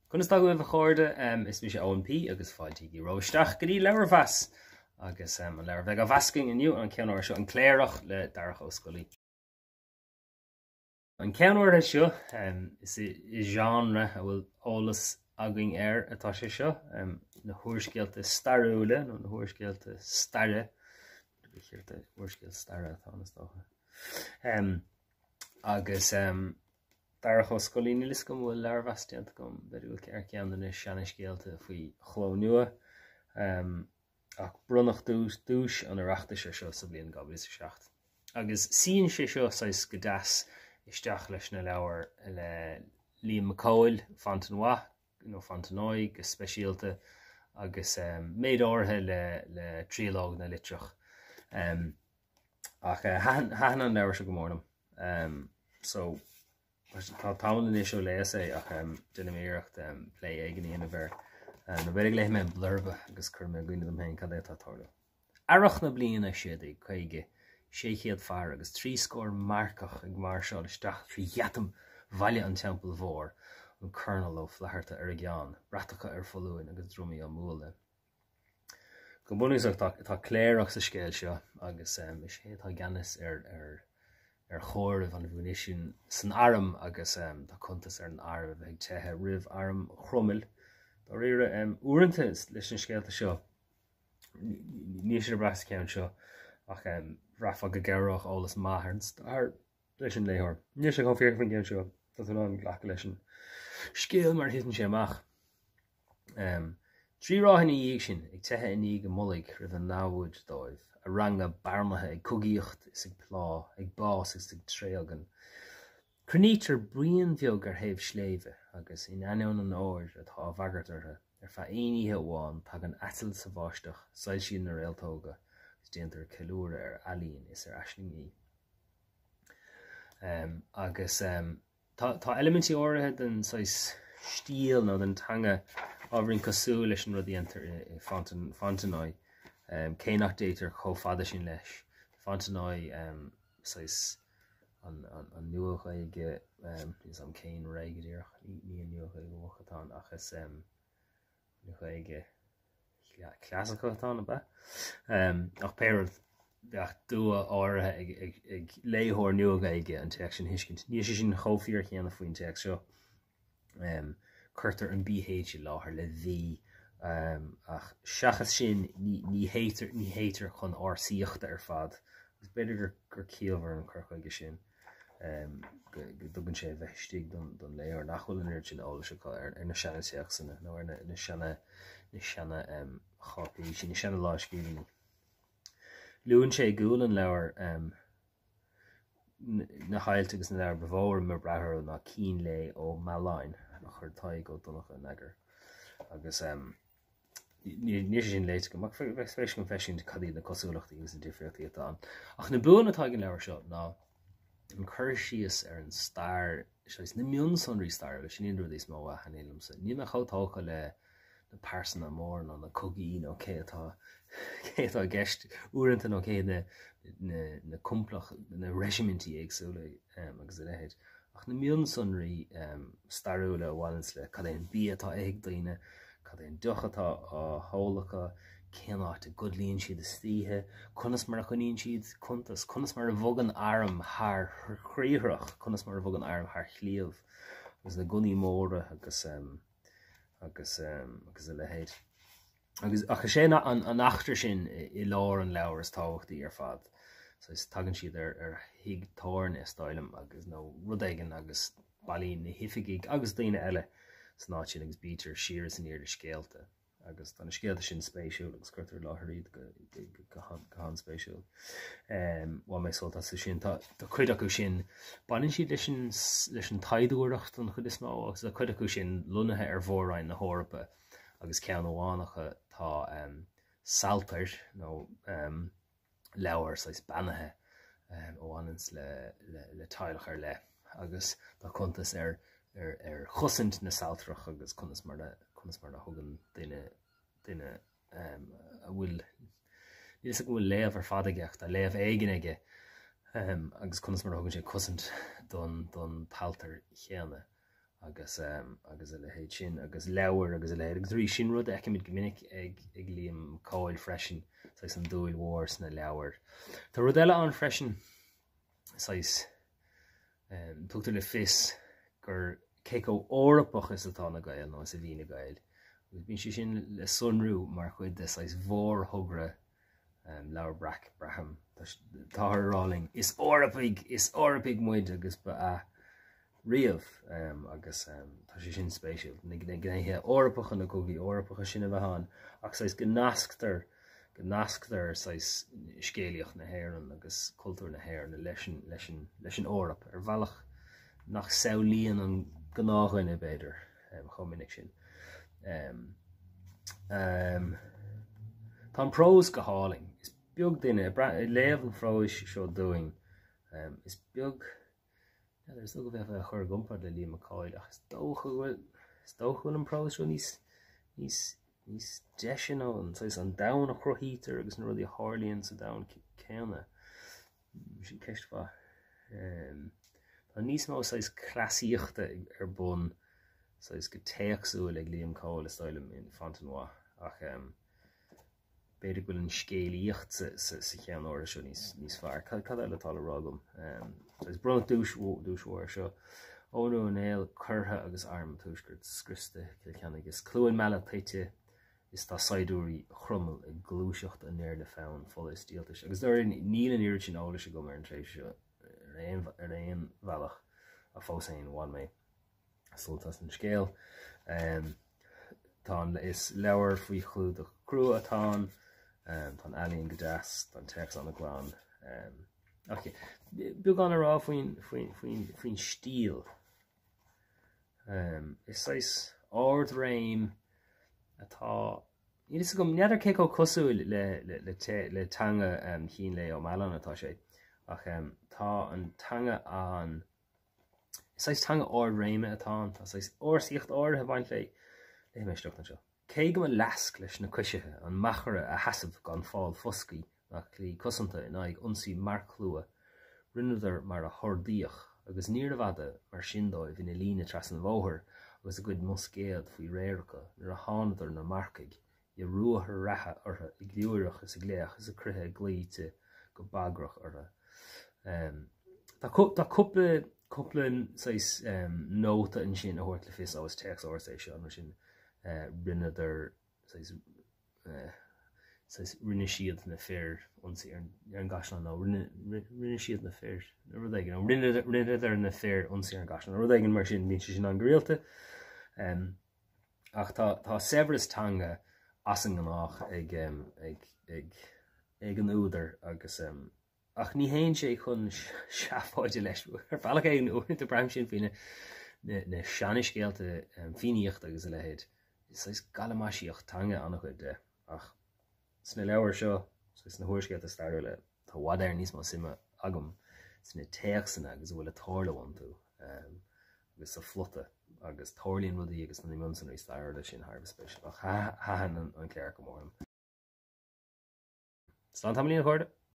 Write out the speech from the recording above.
Conas tá agaibh a chairde? Is mise Eoin P agus fáiltígí romhaibh isteach go dtí Leabharmheas agus an leabhar a bheidh á mheas againn inniu an ceann áirithe seo An Cléireach le Darach Ó Scolaí. An ceann áirithe seo is i genre a bhfuil eolas againn air atá sé seo, na húrscéalta stairiúla nó na húrscéalta staire, ba cheart úrscéal staire atá ann is dócha. Agus Darach Ó Scolaí, níl fhios agam an bhfuil leabharmheas déanta agam, b'fhéidir ar cheann de na seana-scéalta faoi Chló Nua, ach bronnadh duais, duais an Oireachtais air seo sa bhliain 2007. Agus suíonn sé seo saghas go deas isteach leis na leabhair le Liam Mac Cóil, Fontenoy, nó Fontenoy go speisialta, agus méid áirithe le, le Tríológ na Litreach. Ach thaitin, thaitin an leabhar seo go mór liom. So, tá tamall anois ó léas é ach déanfaidh mé iarracht plé éigin a dhéanamh air. Nó b'fhéidir go léifidh mé an blurb agus cuirfidh mé i gcuimhne dom féin cad é atá ag tarlú. Earrach na bliana 1650, 600 fear agus 60 marcach ag máirseáil isteach trí gheata Bhaile an Teampaill Mhóir, an Colonel Ó Flatharta ar a gceann, bratacha ar foluain agus drumaí á mbualadh. Go bunúsach tá cléireach sa scéal seo agus is é atá i gceannas ar ar chomhaireamh an mhúinisin san arm agus tá cuntas ar an arm a bheith ag teitheadh roimh arm Chromail. Dáiríre, uaireanta leis na scéalta seo, níl siad ag brath sa cheann seo ach bhraithfeá go gcabhródh eolas maith ar an stair leis an léitheoir. Níl sé chomh fíor faoin gceann seo, tá tú in ann glacadh leis an scéal mar a thiteann sé amach. Trí ráithe ina dhiaidh sin, ag teitheadh i ndiaidh a mullaigh roimh a namhaid dóibh, a ranga bearnaithe ag cogaíocht is ag plá, ag bás is ag tréigean. Cruinnítear buíon bheag ar thaobh sléibhe agus, in ainneoin an óir atá á bhagairt orthu, ar feadh aon oíche amháin tagann aiteal sa bháisteach, soilsíonn na réaltóga agus déantar ceiliúradh ar ealaín is ar aislingí. Agus. Tá eilimintí áirithe den saghas stíl nó den teanga ábhairín cosúil leis an rud a dhéantar i Fontenoy, cé nach dtéitear chomh fada sin leis. Fontenoy, saghas an Nua-Ghaeilge, níl 'fhios a'm cén ré go díreach, ní an Nua-Ghaeilge Mhoch atá ann ach is Ghaeilge chlasaiceach atá ann, ab ea? Ach pé rud, bheadh dua áirithe ag léitheoir Nua-Ghaeilge an téacs sin a thuiscint. Níl sé sin chomh fíor céanna faoin téacs seo. Cuirtear an BH i láthair le V, ach seachas sin ní théitear chun ársaíochta ar fad. Agus b'fhéidir gur ciallmhar an cur chuige sin. go dtugann sé a bheith istigh don léitheoir nach bhfuil an oiread sin eolais acu ar na seana-téacsanna nó ar na seana na seana cháipéisí, na seana lámhscríbhinní. Luann sé i gcúl an leabhair na hailt agus na leabhair ba mhó a raibh mé ag brath orthu ná Cín Lae Ó Mealláin a chuir Tadhg Ó Donnchadha in eagar agus Níl sé sin léite agam, ach bheadh spéis agam feiscint cad iad na cosúlachtaí agus na difríochtaí atá ann. Ach na buanna atá ag an leabhar seo ná an cur síos ar an stair, saghas na mionsonraí stairiúla, sin iad na rudaí is mó a thaitníonn liomsa. Níl mé chomh tógtha le na pearsana móra nó na cogaí nó cé atá cé atá i gceist uaireanta nó cé na na na complach na reisimintí éagsúla agus a leithéid. Ach na mionsonraí stairiúla a bhaineanns le cad é an bia atá á ithe ag daoine, cad é an deoch atá á hól acu, cén áit a gcodlaíonn siad istoíche, conas mar a choinníonn siad cuntas, conas mar a bhogann arm thar chriathrach, conas mar a bhogann arm thar shliabh, agus na gunnaí móra agus agus agus a leithéid. Agus ach is é an eachtra sin i lár an leabhair is tábhachtaí ar fad. Saghas tagann siad ar ar thigh tábhairne is dóigh liom agus nó rud éigin agus bailíonn na hoifigigh agus daoine eile san áit sin agus bítear siar is aniar le scéalta agus tá na scéalta sin spéisiúil agus cuirtear i láthair iad go go go han-spéisiúil. Bhain mé sult astu sin. Tá tá cuid acu sin baineann siad leis an leis an tsaighdiúireacht an chuid is mó agus tá cuid acu sin lonnaithe ar mhór-roinn na hEorpa. agus ceann amháin acu tá saltair nó leabhar saghas beannaithe a bhaineanns le teaghlach ar leith agus tá cuntas ar ar chosaint na saltrach agus conas mar a conas mar a thugann duine duine a bhfuil níl 'fhios agam an bhfuil léamh ar fad aige ach tá léamh éigin aige agus conas mar a thugann sé cosaint don don tsaltair chéanna. Agus agus a leithéid sin agus leabhair agus a leithéid agus arís sin rud a fheicimid go minic ag ag Liam Mac Cóil freisin, saghas an dúil mhór sna leabhair. Tá rud eile ann freisin, saghas tugtar le fios gur cé chomh Eorpach is atá na Gaeil nó is a bhí na Gaeil agus bíonn sé sin le sonrú mar chuid de saghas mhórthogra Leabhar Breac, braithim. Táthar ag rá linn, is Eorpaigh, is Eorpaigh muid agus ba ea riamh agus tá sé sin spéisiúil, na gnéithe Eorpacha, na cogaí Eorpacha sin a bheith ann ach saghas go nasctar, go nasctar saghas scéalaíocht na hÉireann agus cultúr na hÉireann leis an, leis an, leis an Eoraip ar bhealach nach samhlaíonn an gnáthdhuine, b'fhéidir, chomh minic sin. Tá an prós go hálainn. Is beag duine, ag léamh an phróis seo dúinn, is beag, n'fheadar, is dócha go bhféadfá é a chur i gcomparáid le Liam Mac Cóil ach is dócha go bhfuil, is dócha go bhfuil an prós seo níos, níos, níos deise nó an saghas an domhan a chruthaítear agus na rudaí a tharlaíonn sa domhan céanna. Sin ceist mhaith. Tá níos mó saghas cleasaíochta ar bun saghas go téacsúil ag Liam Cóil is dóigh liom in Fontenoy ach b'fhéidir go bhfuil an scéalaíocht sa cheann áirithe seo níos fearr. Cad eile atá le rá agam? Saghas bronnadh duais duais mhór seo. Eoghan Ua Néill curtha agus arm an Tuaiscirt scriosta Cill Chainnigh is Cluain Meala tite is tá saighdiúirí Chromail ag gluaiseacht anoir le fonn fola is díoltais. Agus dáiríre, níl an oiread sin eolais agam ar an tréimhse seo ar aon, ar aon bhealach, ach fós féin, bhain mé sult as an scéal. Tá an, is leabhar faoi chlúdach crua atá ann, tá an ealaín go deas, tá an téacs an-ghlan. Ach beagán a rá faoin, faoin, faoin, faoin stíl. Is saghas ard-réim atá, níl fhios agam, n'fheadar cé chomh cosúil le, le, le, le teanga Chín Lae Ó Mealláin atá sé, ach tá an teanga an, is saghas teanga ard-réime atá ann, tá saghas ársaíocht áirithe ag baint léi. Léifidh mé sliocht anseo. Cé go mba leasc leis na coisithe an machaire a sheasamh gan fál foscaidh ná claí cosanta in aghaidh ionsaí marcshlua, rinneadar mar a hordaíodh, agus níorbh fhada mar sin dóibh ina líne trasna an bhóthair agus a gcuid muscaed faoi réir acu nuair a thánadar na marcaigh de ruathar reatha orthu ag liúireach is ag glaoch is a gcroíthe glaoite go bagrach orthu. Tá cúpla cúpla saghas nóta ansin a thabhairt le fios, ó is téacs ársa é seo, mar sin rinneadar saghas saghas rinne siad na fir ionsaí ar an gcaisleán nó rinne rinne siad na fir nó rud éigin nó rinne rinneadar na fir ionsaí ar an gcaisleán nó rud éigin mar sin bíonn sé sin ann go rialta. Ach tá tá saibhreas teanga as an ngnách ag ag ag ag an údar agus Ach ní théann sé chun seafóide leis. Ar bhealach éigin, uaireanta braithim sin faoi na seanscéalta Fiannaíochta agus a leithéid. Is saghas galamaisíocht teanga an-chuid de. Ach sna leabhair seo, sna húrscéalta stairiúla, tá i bhfad Éireann níos mó suime agam sna téacsanna agus a bhfuil ag tarlú iontu agus sa phlota agus tarlaíonn rudaí agus na mionsonraí stairiúla sin thar a bheith spéisiúil. Ach thaitin an Cléireach go mór liom. Slán tamaillín a chairde!